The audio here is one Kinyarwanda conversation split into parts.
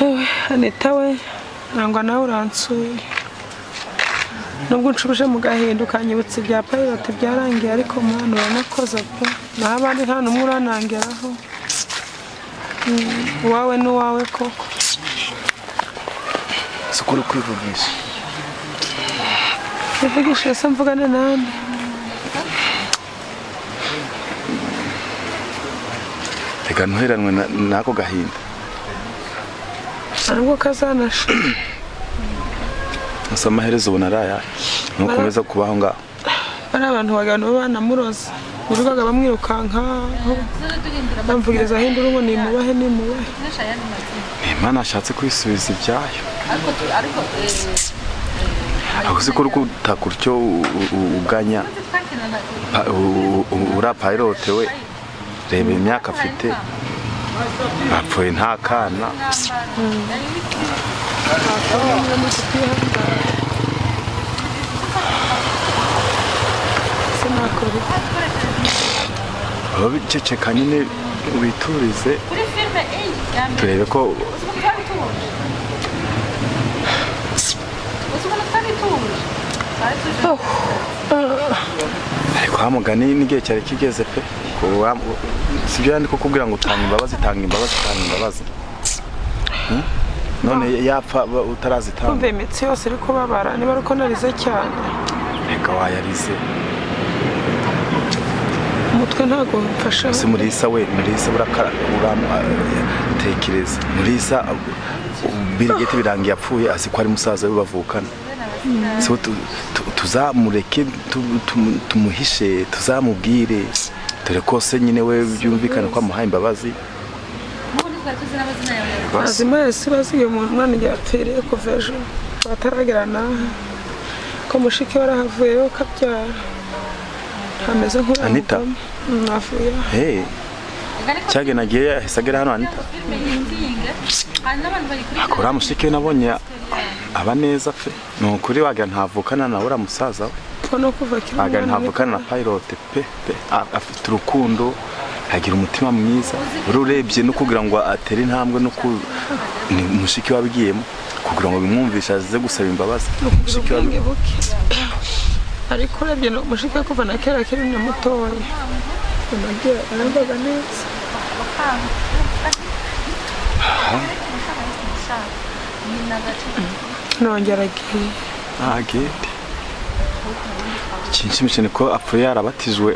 Ewe, Anita we, nangwa nawe uransuye, nubwo unshubije mu gahinda, ukanyibutsa ibya Pilot byarangiye, ariko mwana, uranakoze pe. Naho abandi nta n'umwe uranangeraho. Uwawe n'uwawe koko. Si ukuri kwivugisha? Nivugishije se mvugane nande? Reka ntuheranwe n'ako gahinda. Nta nubwo kazanashira. Gusa amaherezo ubona ari ayahe nukomeza kubaho ngaho? Bariya abantu bagana baba banamuroze, birirwaga bamwirukankaho, bamvugirizaho induru ngo nimubahe, nimubahe. Ni Imana ashatse kwisubiza ibyayo. Aho uzi ko uri gutaka utyo, uganya uriya Pilot we, reba imyaka afite, apfuye nta kana. Namaze kwihangana, sinakora iki? Baba biceceka nyine, witurize, turebe ko ariko wa mugani n'igihe cyari kigeze pe. Sibyo yandi kukubwira ngo tanga imbabazi, tanga imbabazi, tanga imbabazi. None yapfa utarazitanga. Kumva imitsi yose iri kubabara, niba ari uko narize cyane. Reka, wayarize. Umutwe ntabwo mfashe. Ese Murisa we, Murisa, urakara, uratekereza Murisa, Bill Gates birangiye apfuye azi ko ari musaza we bavukana. So tuzamureke, tumuhishe, tuzamubwire, dore ko se nyine we byumvikane ko amuhaye imbabazi. Mazima yose baziye umuntu, umwana igihe apfiriye, kuva ejo bataragera n'aha, ko mushiki we arahavuyeyo kabyara, ntameze nk'uriya. Anita? Mugome. Avuye aha. Hey, cyage nagiye yahise agera hano Anita. Ako uriya mushiki we nabonye aba neza pe, ni ukuri wagira ntavukana na uriya musaza we. Ko no kuva akiri Wagira umwana. ntavukana na Pilot pe pe. Afite urukundo, agira umutima mwiza. Uri urebye no kugira ngo atere intambwe no ku ni mushiki we abigiyemo kugira ngo bimwumvishe aze gusaba imbabazi. Ni ukugira Mushiki we ubwenge buke, ariko urebye no mushiki we kuva na kera akiri na mutoya unagira arambaga neza. Nongera agiye. Ntagende. Ikinshimishije ni ko apfuye yarabatijwe,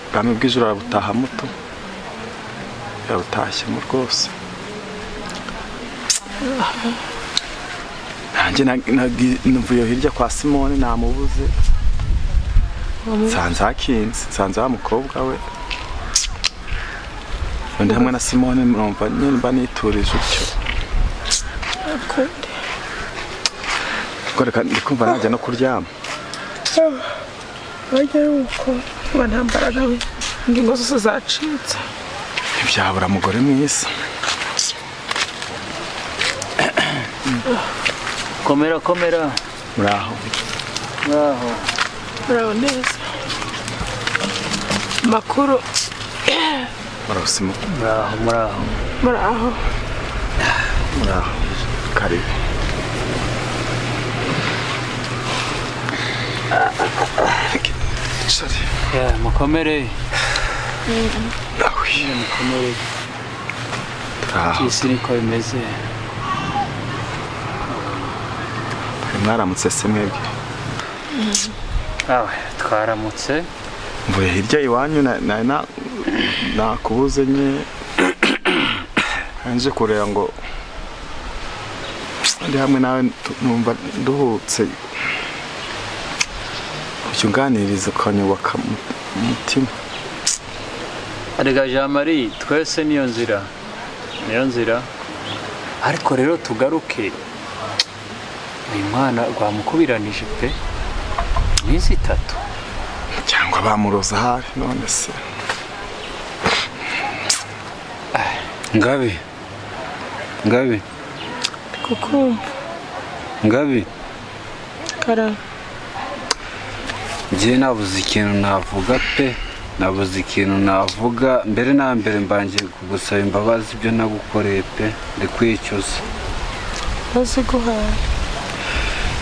ubwami bw'ijuru arabutaha muto, yabutashyemo rwose. Nanjye navuye hirya kwa Simoni, namubuze, nsanze hakinze, nsanze wa mukobwa we undi hamwe na Simoni, numva nyine mba niturije utyo. Akundi. Ubwo reka ndi kumva najya no kuryama. Bajya yuko kuba nta mbaraga we, ingingo zose zacitse. Ntibyabura mugore mwiza. Komera, komera. Muraho? Muraho. Muraho neza, makuru? Muraho Simo. Muraho, muraho. Muraho. Muraho, karibu. Sorry. Ya, mukomere. Awi. Mukomere. Turaho. Isi niko bimeze. Mwaramutse se mwebwe? Awe, twaramutse. Mvuye hirya iwanyu, nakubuze nye, nje kureba ngo ndi hamwe nawe, numva nduhutse, ujya unganiriza ukanyubaka umutima. Erega Jean Marie, twese niyo nzira, niyo nzira. Ariko rero tugaruke, uyu mwana rwamukubiranije pe, iminsi 3. Cyangwa bamuroza ahari, none se? Ngabi, Ngabi. Kukumva. Ngabi. Kara. Njye nabuze ikintu navuga pe. Nabuze ikintu navuga. Mbere na mbere mbanje kugusaba imbabazi ibyo nagukoreye pe, ndi kwicuza. Baziguhaye.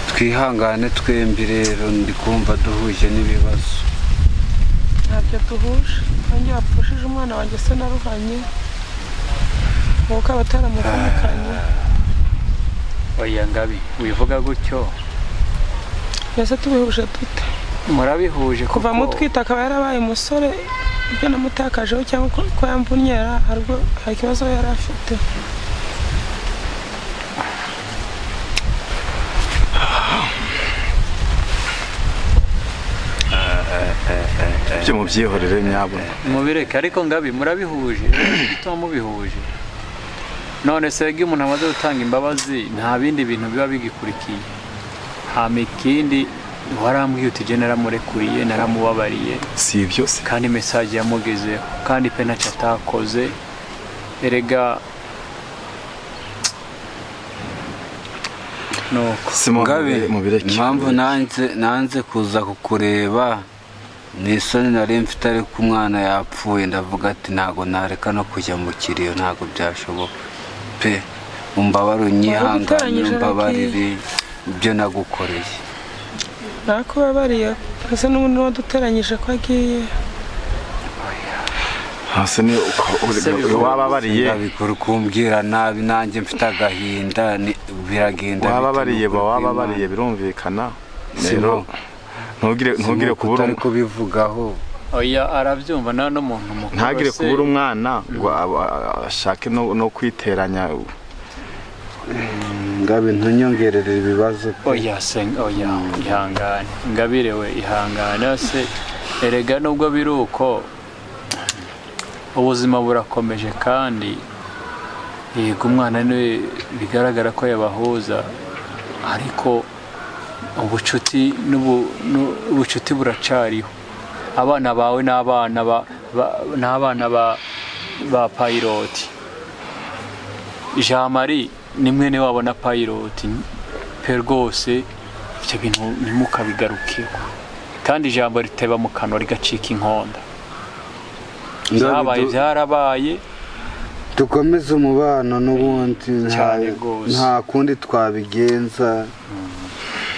Twihangane twembi rero, ndi kumva duhuje n'ibibazo. Ntabyo duhuje. Nanjye wapfushije umwana wanjye se naruhanye, wowe ukaba utaramuvunikanye. Oya Ngabi, wivuga gutyo. Mbese tubihuje dute? Murabihuje. Kuva Kuko mutwita akaba yarabaye umusore, ibyo namutakajeho cyangwa ko yamvunnye, hari ubwo hari ikibazo yari afite? Ibyo mubyihorere nyabuna. Mubireke ariko Ngabi, murabihuje bituma mubihuje. None se iyo umuntu amaze gutanga imbabazi nta bindi bintu biba bigikurikiye? Hama ikindi, warambwiye uti je naramurekuriye, naramubabariye. Si ibyo se? Kandi message yamugezeho, kandi pe ntacyo atakoze erega, nuko. Simon, Ngabi, mubireke. impamvu nanze kuza kukureba ni isoni nari mfite, ariko umwana yapfuye ndavuga ati ntabwo nareka no kujya mu kiriyo, ntabwo byashoboka pe. Umbabare, unyihangane, Waragutoranyije. umbabarire ibyo nagukoreye. Nakubabariye ese n'ubundi waduteranyije ko agiye. Hasi ni Se bivuga- wababariye. Ndabikora ukumbwira nabi, nanjye mfite agahinda, biragenda bite? Wababariye Ni ba ukuri wababariye, kw'Imana. birumvikana Simon. rero ntugire Simon, kubura kutari kubivugaho. Oya, arabyumva, nta n'umuntu mukuru ntagire se. kubura umwana ngo ashake no kwiteranya. Ngabi, ntunyongerere ibibazo pe. Oya se, oya, ihangane Ngabire we, ihangane se. Erega nubwo biri uko, ubuzima burakomeje, kandi yego umwana niwe bigaragara ko yabahuza, ariko ubucuti ubucuti buracariho. Abana bawe n'abana ba, ba, n'abana ba Payiroti Jean Marie ni mwene wabo na Payiroti pe. Rwose ibyo bintu ntimukabigarukeho, kandi ijambo riteba mu kanwa rigacika inkonda. Ngabi, Byabaye byarabaye. Dukomeze umubano n'ubundi Cyane rwose. Nta kundi twabigenza.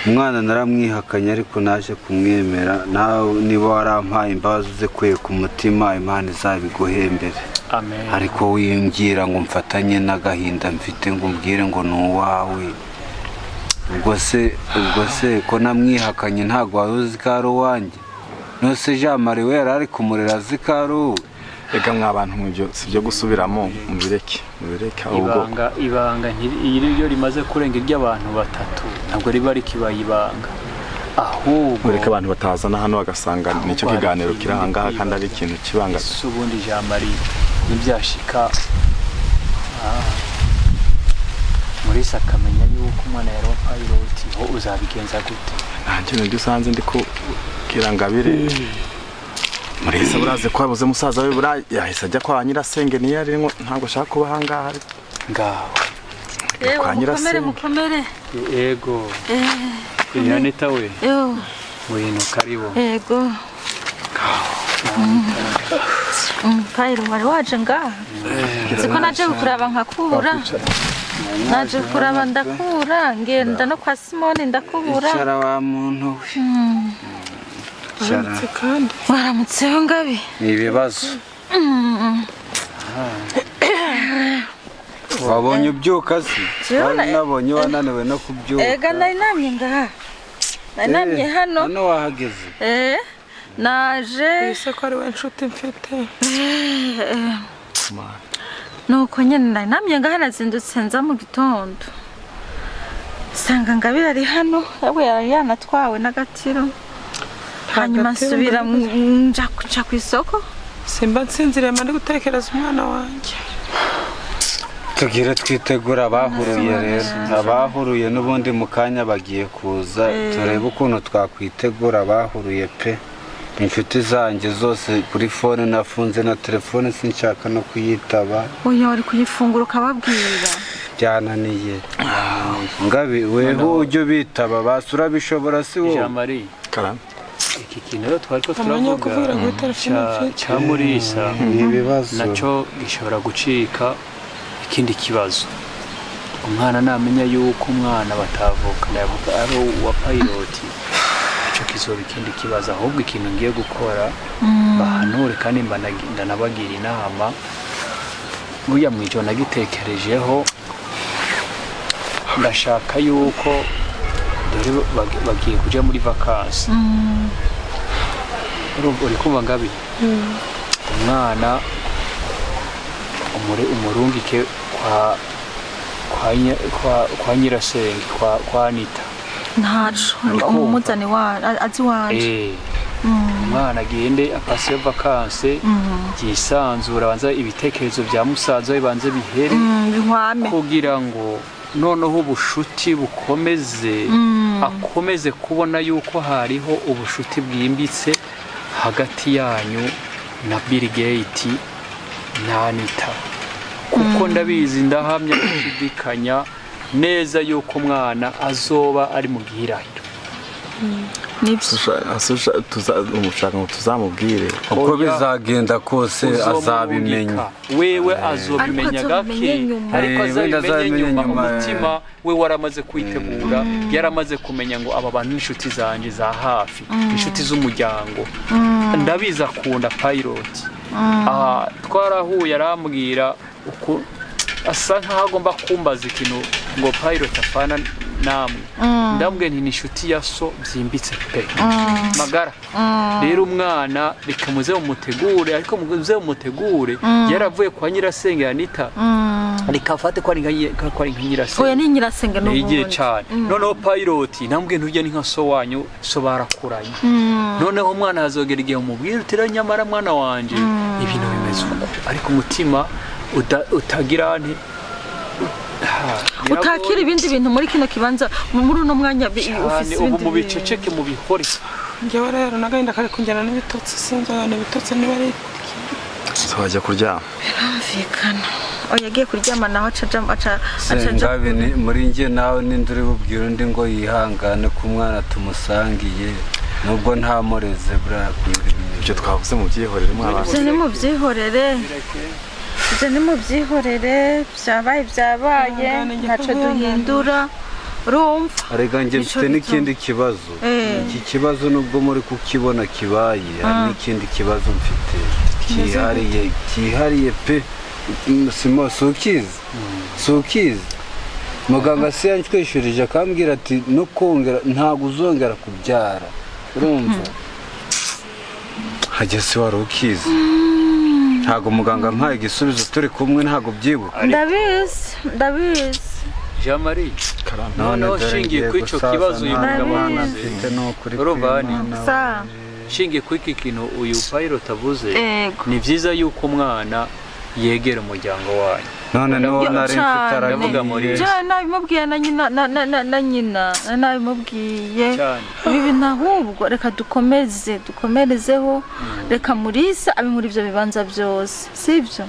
Umwana naramwihakanye ariko naje kumwemera. Nawe niba warampaye imbabazi uzikuye ku mutima, Imana izabiguhembere. Amen. Ariko wimbwira ngo mfatanye n'agahinda mfite, ngo umbwire ngo ni uwawe, ubwo se ko namwihakanye ntabwo wari uzi ko ari uwanjye? Nose Jean Marie we yari ari kumurera azi ko ari uwe? Reka mwa bantu, mu byo si byo gusubiramo, mubireke, mubireke ahubwo. Ibanga iri ryo rimaze kurenga iry'abantu batatu ntabwo riba rikibaye ibanga, ahubwo Mureke abantu batazana hano bagasanga nicyo Ahubwo hari kiganiro ikintu kiri aha ngaha kandi ari kwibaza. ikintu kibanga. Ese ubundi Jean Marie ntibyashika Murisa akamenya yuko umwana yari uwa Payiroti, ho uzabigenza gute? Nanjye nibyo usanze ndi kubwira Ngabire. Murisa buraze ko yabuze musaza we, buriya yahise ajya kwa nyirasenge, niyo ari ntabwo ashaka kuba aha ngaha. Ngaho. Yewe. Kwa Mukomere. nyirasenge. Mukomere. Yego. Anita we. Yo. Ngwino, karibu. Yego. Payiro, wari waje ngaha, siko? Naje kukuraba nkakubura, naje kuraba ndakubura, ngenda no kwa Simoni ndakubura. Icara wa muntu we, icara. Waramutse kandi. Waramutseho Ngabi. Ni ibibazo. Wabonye ubyuka se? Jewe Wari nabonye wananiwe no kubyuka. Ega nari namye ngaha, nari namye hano. Hano wahageze? Eh, naje. Ese ko ari we nshuti mfite? Nuko nyine nari namye ngaha, nazindutse nza mu gitondo nsanga Ngabire ari hano, yewe yari yanatwawe n'agatiro, hanyuma Gatiro. nsubira nja ku isoko. Simba nsinziriye, mba ndi gutekereza umwana wanjye. Tugire twitegura abahuruye rero, abahuruye n'ubundi mu kanya bagiye kuza, turebe ukuntu twakwitegura abahuruye pe. Inshuti zanjye zose kuri fone nafunze na telefone, sinshaka no kuyitaba. Oya, wari kuyifungura ukababwira. Byananiye. Ngabi, weho ujye ubitaba basi, urabishobora si wowe? Jean Marie. Karame. Iki kintu rero twari ko Umwanya wo turavuga kuvugira kuri telefone mfite. cya Murisa Ni ibibazo. nacyo gishobora gucika ikindi kibazo. Umwana namenya yuko umwana batavukana yavuga ari uwa Payiroti, icyo kizoba ikindi kibazo. Ahubwo ikintu ngiye gukora, bahanure kandi ndanabagira inama. Burya mu ijoro nagitekerejeho, ndashaka yuko dore bagiye kuja muri vakansi. Urumva, uri kumva ngabi, umwana umurungike kwa nyirasenge, kwa Anita. Ntaco. Uri kumva? Umumuzani wa azi wanje. Umwana agende apase vakanse yisanzura, abanza ibitekerezo bya musaza we banze bihere, bihwame. Kugira ngo noneho ubushuti bukomeze, akomeze kubona yuko hariho ubushuti bwimbitse hagati yanyu na Bill Gates na Anita, kuko ndabizi, ndahamya gushidikanya neza yuko umwana azoba ari mu gihirahiro. Nibyo. Umushaka ngo tuzamubwire. Uko Oya. bizagenda kose azabimenya. Uzomurungika. Wewe azobimenya Ariko gake. azobimenye nyuma. Ariko Wenda azabimenye azabimenye nyuma, nyuma, umutima we waramaze kwitegura, yaramaze kumenya ngo aba bantu ni inshuti zanjye za hafi, inshuti z'umuryango. Ndabizi akunda Pilot. Aha twarahuye, arambwira uku asa nkaho agomba kumbaza ikintu ngo Pilot apfana namwe. Ndambwiye nti ni inshuti ya so byimbitse pe magara. Rero umwana reka muze mumutegure, ariko muze mumutegure yaravuye kwa nyirasenge Anita. Reka afate ko ari nka nyirasenge. Oya, ni nyirasenge Igihe n'ubundi. cyane. Noneho Pilot ntambwe ntujya, ni nka so wanyu, so barakuranye. Noneho umwana hazogera igihe umubwira uti: "Rero nyamara mwana wanje, ibintu bimeze uko," ariko umutima utagira nti Utakira ibindi bintu muri kino kibanza, muri uno mwanya cyane ufise ubu ibindi bintu. Mubiceceke, mubihore. Njyewe rero n'agahinda kari kunjyana n'ibitotsi, sinzi ahantu ibitotsi niba ari. So wajya kuryama. Birumvikana. Oya, agiye kuryama naho aca aca Sengabi muri njye nawe ninde uri bubwire undi ngo yihangane ko umwana tumusangiye, nubwo ntamureze buriya? Ibyo twavuze mu byihorere mwana. Ibyo nimubyihorere, ibyo nimubyihorere, byabaye byabaye. Ihangane, njye Ntacyo kubyihangana. duhindura, urumva. Arega njye Nico mfite n'ikindi kibazo. Iki kibazo nubwo muri kukibona kibaye, hari n'ikindi kibazo mfite cyihariye, cyihariye pe. Simo si ukizi, si ukizi muganga se yantwishyurije akambwira ati no kongera ntabwo uzongera kubyara. Urumva hageze wari ukizi, ntabwo muganga ampaye igisubizo turi kumwe, ntabwo byibuka. Ndabizi, ndabizi. Jean Marie. None Noneho dore nshingiye ngiye kuri ico gusaza, kibazo uyu nta mugabo mwana avuze. mfite, ni ukuri Urumva, kw'Imana. Sa Nshingiye kuri iki kintu uyu Pilot avuze, Ego. ni byiza yuko umwana yegera umuryango wanyu. None n'uwo Yo, nari mfite cyane. Ndavuga muri- aragiye. Jewe nabimubwiye na nyina, na nyina nabimubwiye. Cyane. Ibi bintu ahubwo reka dukomeze, dukomerezeho. Reka Murisa abe muri ibyo bibanza byose, sibyo?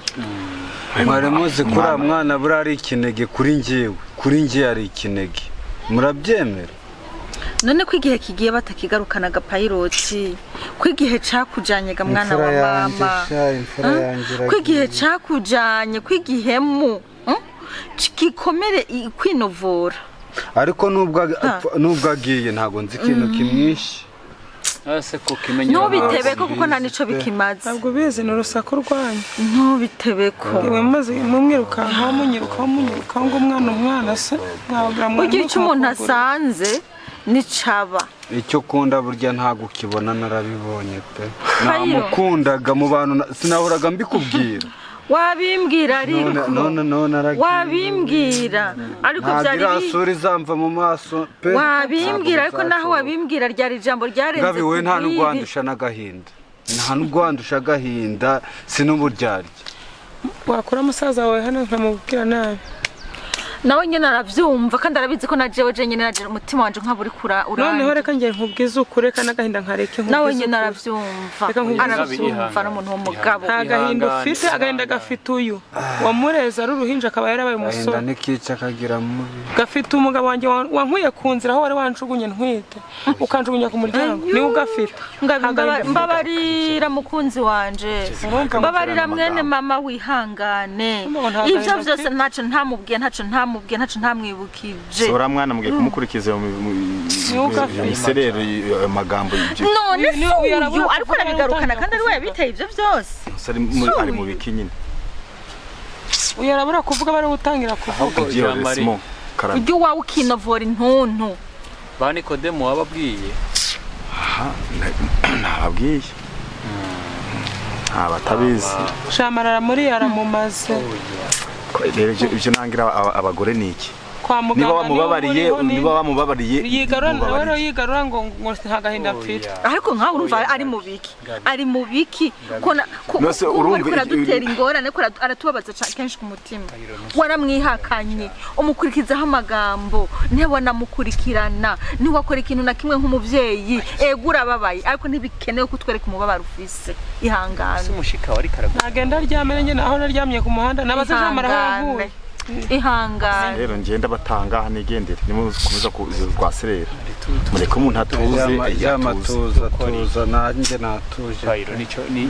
Mwari muzi ko uriya mwana buriya ari ikinege kuri njyewe? Kuri njye ari ikinege, murabyemera? None ko igihe kigiye batakigarukana, Payiroti, ko igihe cakujanye ga mwana wa Imfura yanjye mama. sha, imfura yanjye Ko igihe iragiye. cakujanye, ko igihemu gikomere kwinovora. Ariko nubwo agiye, ntabwo nzi ikintu kimwishe. Ese ko kimenya? Ntubitebeko kuko nta nico bikimaze. Ntabwo ubizi, ni urusaku rwanyu. Ntubitebeko. Iwe mumaze mumwirukankaho, munyirukaho, munyirukaho ngo umwana, umwana se mwabwira mwana. Ugira icyo umuntu asanze nicaba. Icyo ukunda burya ntabwo ukibona, narabibonye pe. Kayiro. Namukundaga mu bantu sinahoraga mbikubwira. Wabimbwira ariko. None aragiye. Wabimbwira ariko Ntabwo byari iriya sura izamva mu maso pe. Wabimbwira ariko Ntabwo naho bizashoboka. wabimbwira ryari ijambo ryarenze Gabi we, nta kubw'ibi. n'ugwandusha n'agahinda, nta n'ugwandusha agahinda, si n'uburyarya. Wakura musaza wawe hano nkamubwira nabi. Nawe nyine arabyumva kandi arabizi ko na jewe je nyine naje umutima wanje nkaba uri kura Noneho urangiye. reka njye nkubwize ukuri, reka n'agahinda nkareke Nawe nkubwize nyine ukuri. arabyumva. Reka nkubwize Arabyumva n'umuntu w'umugabo. Nta gahinda Ihangane, ufite, agahinda ihangane. gafite uyu wamureze ari uruhinja akaba yarabaye Agahinda umusore. ntikica kagira mubi. Gafite umugabo wanjye wankuye ku nzira aho wari wanjugunye ntwite, ukanjugunya ku muryango, niwe ugafite. Ngabi, Nta gahinda ufite. Mbabarira mukunzi wanje, mbabarira mwene mama, wihangane. Urumva ngo nta Ibyo gahinda byose ufite? ntacyo ntamubwiye, ntacyo ntamubwiye, ntacyo ntamwibukije. Uriya mwana mugiye kumukurikiza Niwe ugafite. iyo miserero, ayo magambo, ibyo None Uyu se niwe uyu arabura ariko kuvuga, arabigarukana aratangira kandi ari we kuvuga. yabiteye ibyo byose. Ari mu biki nyine? Uyu arabura kuvuga, bari gutangira kuvuga. Ahubwo Tugiye Jean Marie, Simon karame. Ujye iwawe ukinovora intuntu. Ba Nikodemu wababwiye? Aha, ntababwiye, nta batabizi. Shamarara muri aramumaze. Rero ibyo nangira abagore ni iki? Kwa muganga Niba niwe wamubabariye, uriho niba wamubabariye, yigarura nawe rero, mubabariye. yigarura ngo nta gahinda mfite. Ariko nkawe urumva ari mu biki? Ari mu biki ko Nose ko urumva ariko aradutera ingorane, ko aratubabaza kenshi ku mutima? Waramwihakanye, umukurikizaho amagambo, ntiwanamukurikirana, ntiwakora ikintu na kimwe nk'umubyeyi. Ego urababaye, ariko ntibikenewe ko utwereka umubabaro ufise. Ihangane. Se umushika wari karagu. Nagenda aryame, njye naho naryamye ku muhanda nabaze jamara aho Ihangane. yankuye. Ihangane. Rero ngenda batanga nigendere, nimukomeza rwaserera, mureke umuntu atuze. Ryama. Atuze. Tuza, tuza, nanjye natuje. Payiro nicyo ni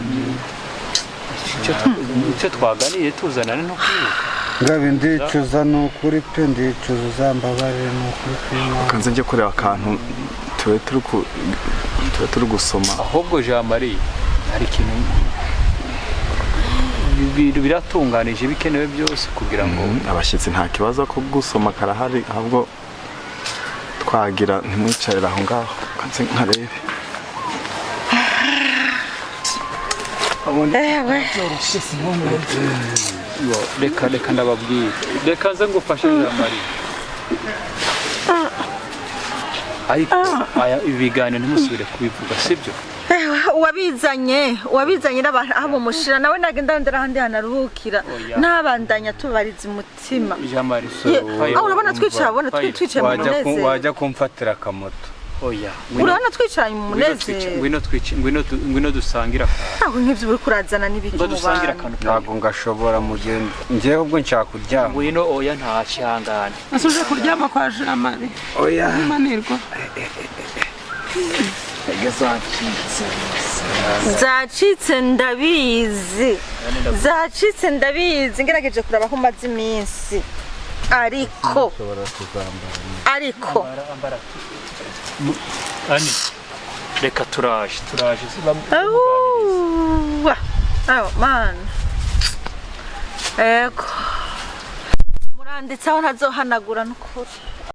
nicyo twaganiye tuzanana no kwibuka. Ngabi, ndicuza ni ukuri pe, ndicuza, uzambabarire ni ukuri pe. Kanze njye kureba akantu tube turi gusoma. Ahubwo Jean Marie, hari ikintu, ibintu biratunganije bikenewe byose kugira ngo Abashyitsi nta kibazo ko gusoma karahari, ahubwo twagira ntimwicarire aho ngaho, kanze nkarebe. Ewe. Yo, reka ndababwira, reka nze ngufashe Jean Marie, ariko aya ibi biganiro ntimusubire kubivuga, sibyo? Ewe, uwabizanye aho bumushira nawe nagenda ndera ahandi hantu aruhukira. Oya. Ntabandanya tubariza umutima. Jean Marie. Aho urabona twicaye, urabona Payiro. twicaye mu Wajya munezero. Wajya kumfatira akamoto. Oya. Urabona twicaranye mu Ngwino twice, munezero. ngwino twice, ngwino dusangire akantu. Ntabwo nk'ibyo uri kurazana n'ibiki Ngo mu dusangire bantu. akantu. Ntabwo ngashobora, mugenda, njyewe ubwo nshaka kuryama. Ngwino, oya, nta cyihangane. Ese uje kuryama kwa Jean Marie? Oya. Manirwa. Zacitse ndabizi, zacitse ndabizi, ngerageje kuraba aho umaze iminsi, ariko Ushobora kuzambara. Ariko Ani, reka turaje. Awuwa. Ayo mana, ego muranditse aho ntazohanagura n'ukuri.